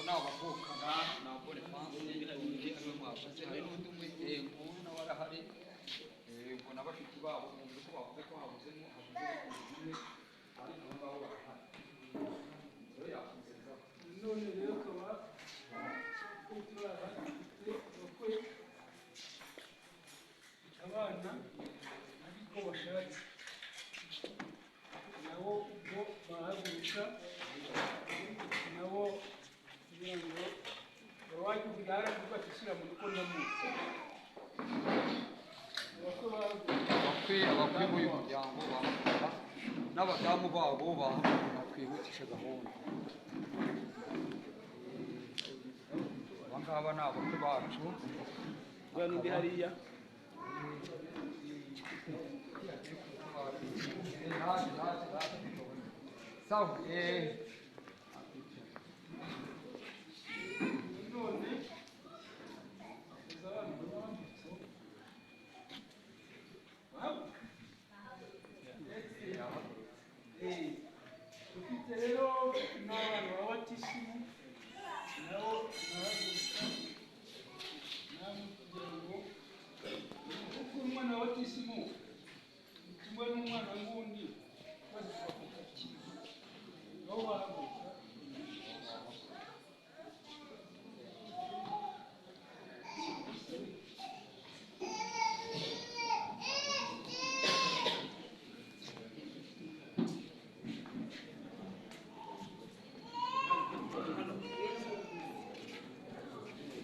Ni abavukana na Boniface undi ariwe mwavuze, hari n'undi umwe, nguyu nawe arahari. Ubwo na bashiki babo mwumve ko bavuze ko habuzemo umwe, ariko abo ngabo barahari rero yakugezaho. None rero akaba uko turi aha dufite abakwe, abana ariko bashatse nabo ubwo bahaguruka nabo kugira ngo bawagize haravuga ati shyira mu rugo ndamuzi. Abakwe bahaguruka. Abakwe b'uyu muryango bahaguruka n'abadamu babo bahaguruka, twihutishe gahunda. Aba ngaba ni abakwe bacu. Uriya n'undi hariya. Sawa. None abana bahaguruka bahaguruka. Dufite rero n'abana ba batisimu nabo bahaguruka namwe kugira ngo, kuko umwana wa batisimu ni kimwe n'umwana w'undi, bose bavuka kimwe, nabo bahaguruka.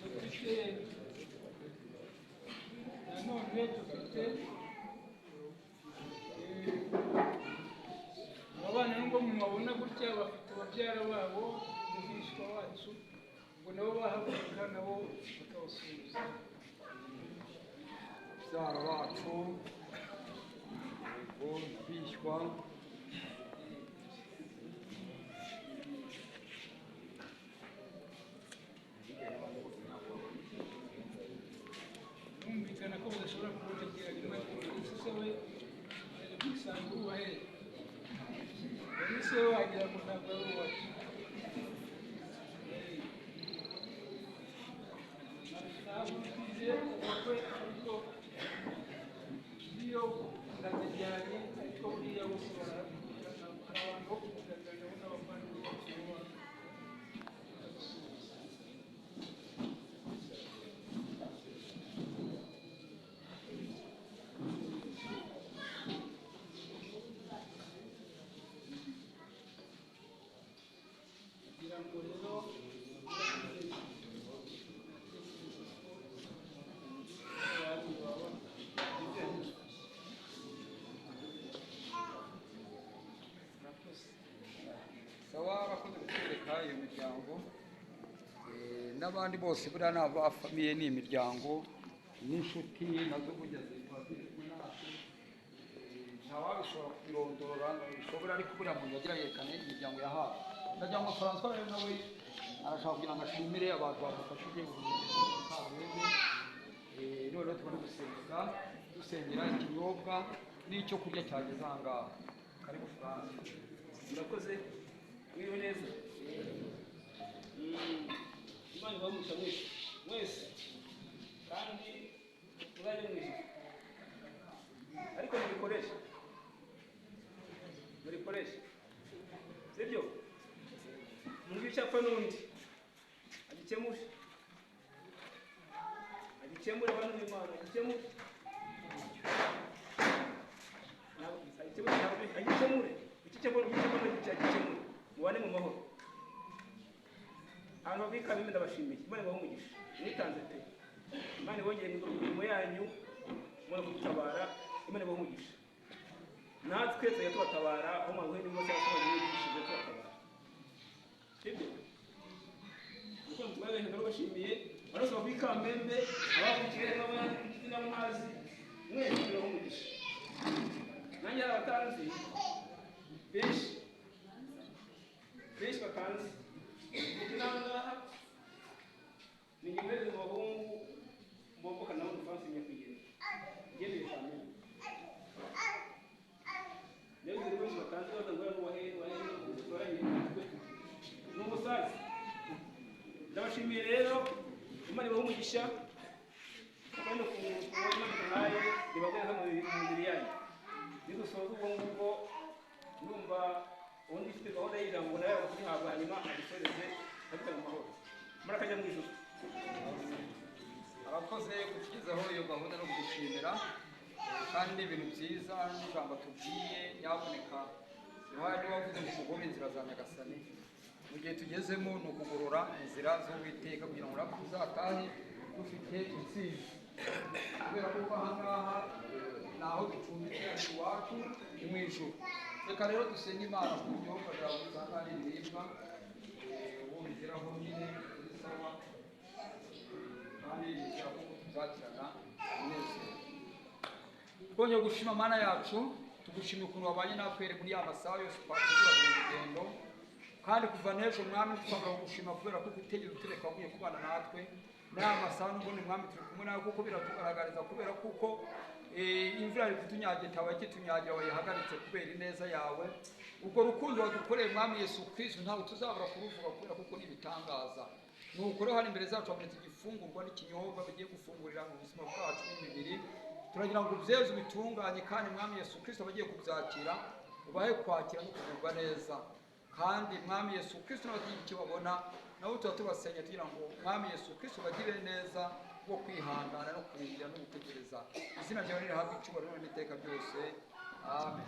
Dufite nanone dufite aba bana nubwo mubabona gutya bafite babyara babo umwishywa wacu, ubwo nabo bahaguruka nabo bakabasuhuza. Babyara bacu, yego, bishywa. Birumvikana ko badashobora kubonekera rimwe, ariko se we ajya kwisanga ubahe ese we wagira ngo ntabwo ari uwacu. Ntabwo ubukwe ariko iyo ndazijyanye, ariko buriya bose barahaguruka, hari abantu bo kugaragara nabo n'abavandimwe bacu nabo bakadusuhuza. Kugira ngo rero abandi baba murakoze. Sawa, abakoze kutwereka iyo miryango n'abandi bose, buriya ni abafamiye, ni imiryango n'inshuti nazo burya ziba ziri kumwe natwe. Ntawabishobora kubirondora ngo bishobore, ariko buriya muntu yagira yerekane imiryango yahawe. Ndagira ngo François rero nawe arashaka kugira ngo ashimire abantu bamufashije Kamembe. Noneho tubone gusenga, dusengera ikinyobwa n'icyo kurya cyageze aha ngaha. Karibu François. Murakoze, mwiriwe neza. Imana ibahe umugisha mwese mwese, kandi muzajye mu ijuru, ariko murikoreshe, murikoreshe, sibyo? Umuntu w'icyapa n'undi agikemure, agikemure, abantu b'Imana, agikemure. Agikemure, agikemure iki cyapa, iki cyapa agikemure, mubane mu mahoro. Abantu babika bimwe ndabashimiye, Imana ibahe umugisha, mwitanze pe. Imana ibongere mu mirimo yanyu, mubona kudutabara, Imana ibahe umugisha. Natwe tujya tubatabara aho mwahuye n'ibibazo cyangwa se mwahuye tubatabara, sibyo? Uko mutwaye ndabashimiye barose bavuye i Kamembe, abavukiye n'abandi n'abazi mwese, ibahe umugisha. Nanjye hari abatanzi benshi benshi batanzi. Iki nangaha ni nyuma mu bahungu mboboka nabo Francis nyakwigendera ngendeye Kamembe. Rero nzi benshi batanzi baza ngo wahe wahe, ni umusaza. Ndabashimiye rero, Imana ibahe umugisha, kandi ku Imana iduhaye ibagwe mu mibiri yanyu. Nidusoza ubwo ngubwo, ndumva undi ufite gahunda y'ijambo nawe kurihabwa, hanyuma adusoreze abita mu mahoro. Murakajya mu ijuru. Abakoze kutugezaho iyo gahunda no kudushimira, kandi ni ibintu byiza n'ijambo tubwiye. Nyaboneka yohani niwe wavuze ngo mugome inzira za Nyagasani. Mu gihe tugezemo ni ukugorora inzira z'Uwiteka kugira ngo natwe tuzatahe dufite intsinzi, kubera ko aha ngaha ni aho ducumbitse, ari iwacu ni mu ijuru. Reka rero dusenge Imana ku buryo usanga ari ibiribwa uwo bigeraho nyine kuri sawa, kandi nizera ko tuzakirana umunezero. Twongeye gushima Mana yacu, tugushimira ukuntu wabanye natwe muri ya masaha yose twateguraga mu rugendo, kandi kuva n'ejo, Mwami, twabura kugushima kubera ko utigeze utureka, waguye kubana natwe n'aya masaha. N'ubundi, Mwami, turi kumwe nawe, kuko biratugaragariza kubera kuko imvura iri kutunyagira, itaba ikitunyagira, wayihagaritse kubera ineza yawe. Urwo rukundo wadukoreye, Mwami Yesu Kristo, ntabwo tuzabura kuruvuga kubera kuko ni ibitangaza. Nuko rero hano imbere zacu habonetse igifungurwa n'ikinyobwa bigiye gufungurira mu buzima bwacu n'imibiri. Turagira ngo ubyeze, ubitunganye, kandi Mwami Yesu Kristo, abagiye kubyakira ubahe kwakira no kugubwa neza. Kandi Mwami Yesu Kristo, n'abatagira icyo babona nabo tuba tubasenya tugira ngo Mwami Yesu Kristo bagire neza bwo kwihangana no kurindira no gutegereza. Izina ryawe nirihabwe icyubahiro n'iteka byose. Amen.